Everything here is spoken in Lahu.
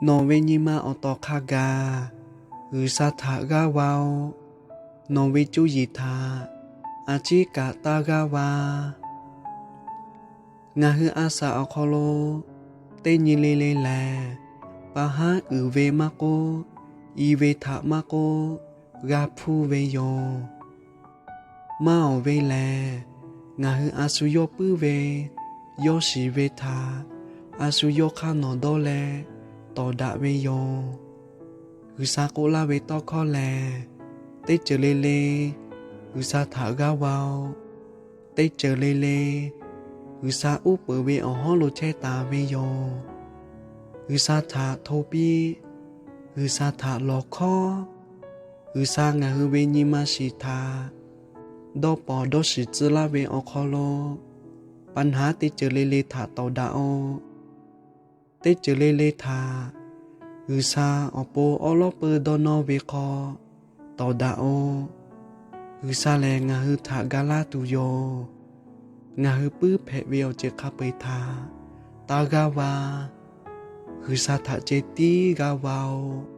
Nawˬ ve nyi ma awˬ tawˍ hk'a gaˬ G'uiˬsha htaꞈ g'aˇ va-oˬ. Nawˬ ve cuˇ yiˍ htaꞈ a ciˉ kaꞈ taˇ g'aˇ va. Ngaˬ hui a saˍ awˬ hk'aw lo teˇ nyi le le lehˬ, pa haˉ uiˍ ve maˇ k'oˆ, i ve htaꞈ maˇ k'oˆ, g'a hpuˇ ve yoˬ. Maˇ awˬ ve lehˬ, ngaˬ hui a shu yawˇ puiˉ ve, yawˇ shiˍ ve htaꞈ a shu yawˇ hk'aˇ nawˬ dawˇ leh tawˍ daꞈ ve yoˬ. G'uiˬsha k'oˆ laˇ ve tawˇ hkawˇ lehˬ, teˇ ceuˬ le le G'uiˬsha htaꞈ g'aˇ va-oˬ. Teˇ ceuˬ le le G'uiˬsha uˉ peunˍ ve awˬ hawˉ lo chehˇ taˍ ve yoˬ. G'uiˬsha htaꞈ hto piˇ, G'uiˬsha htaꞈ lawˬ hkawˉ. G'uiˬsha ngaˬ hui ve nyi ma shiˍ htaꞈ dawˇ pawnˍ dawˇ shiˍ tcuh laˇ ve awˬ hk'aw lo, pa naˉ teˇ ceuˬ le le htaꞈ tawˍ daꞈ-oˬ. Teˇ ceuˬ le le htaꞈ G'uiˬsha awˬ pon awˉ lawˉ peuˇ dawˇ nawˇ ve hk'aw tawˍ daꞈ-oˬ. G'uiˬsha lehˬ ngaˬ hui htaꞈ ga laˇ tuˬ yoˬ. Ngaˬ hui puiˉ hpehꞈ ve awˬ ceuˬ hk'a peu-eˬ htaꞈ taˇ g'aˇ va. G'uiˬsha htaꞈ ceh tiˉ g'aˇ va-oˬ.